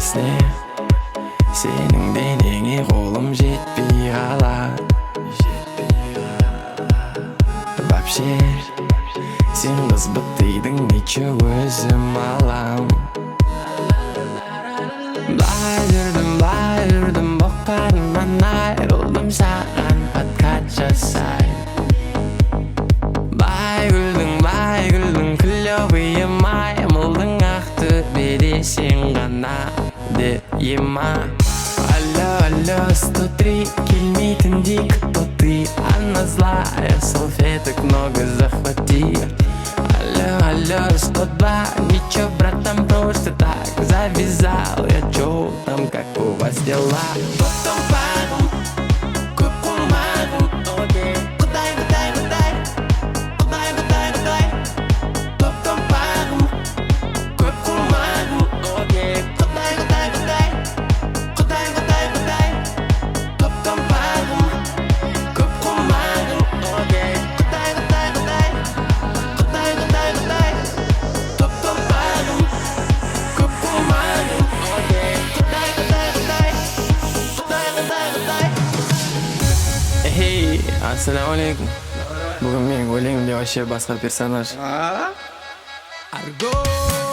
сне. Сенің денеңе қолым жетпей қалады. Вообще, сен қыз бітейдің, ничего, өзім алам. Былай жүрдім, былай жүрдім, боқтарымнан айрылдым, саған подкат жасай. Былай күлдің, былай күлдің, клевые маймылдың, Ақтөбеде сен ғана де ема. Алло, алло, 103, келмейтіндей, кто ты? Она злая, салфеток много захвати. Алло, алло, 102, ничего, братан, просто так завязал я. Чё там, как у вас дела? Топ-топ, көп қылмағым. Құдай, құдай, құдай, құдай, құдай, құдай. Топ-топ, көп қылмағым. Құдай, құдай, құдай, құдай, құдай, құдай. Топ-топ, көп қылмағым. Құдай, құдай, құдай, құдай, құдай, құдай. Топ-топ, көп қылмағым. Құдай, құдай, құдай, құдай, құдай, құдай. Эй, ассалаумағалейкум! Бүгін менің өлеңімде вообще басқа персонаж.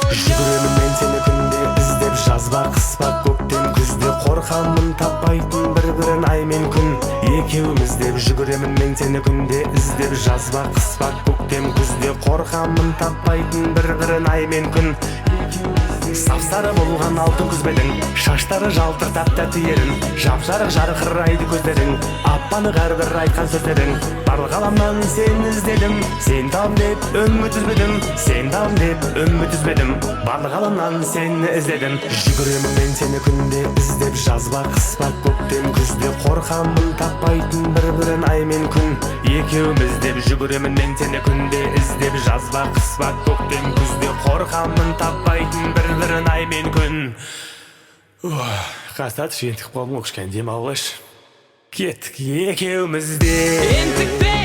Жүгіремін мен сені күнде іздеп, жазба, қыспа, көктем, күзде. Қорқамын таппайтын бір бірін ай мен күн. Екеуміз деп жүгіремін мен сені күнде іздеп, жазба, қыспа, көктем, күзде. Қорқамын таппайтын бір бірін ай мен күн. Сап сары болған алтын күз бе едің? Шаштары жалтыр, тәп тәтті ерін, жап жарық жарқырайды көздерің, ап анық әрбір айтқан сөздерің. Барлық ғаламнан сені іздедім, сені табам деп үміт үзбедім, сені табам деп үміт үзбедім. Барлық ғаламнан сені іздедім. Жүгіремін мен сені күнде іздеп, жазба, қыспа, көктем, күзде. Қорқамын таппайтын бір бірін ай мен күн. Екеуміз деп жүгіремін мен сені күнде іздеп, жазба, қыспа, көктем, күзде. Қорқамын таппайтын бір бірін ай мен күн. Қастатшы, ентігіп қалдым ғой, кішкене демалып алайыншы. Кеттік, екеуміз де. Ентікпе.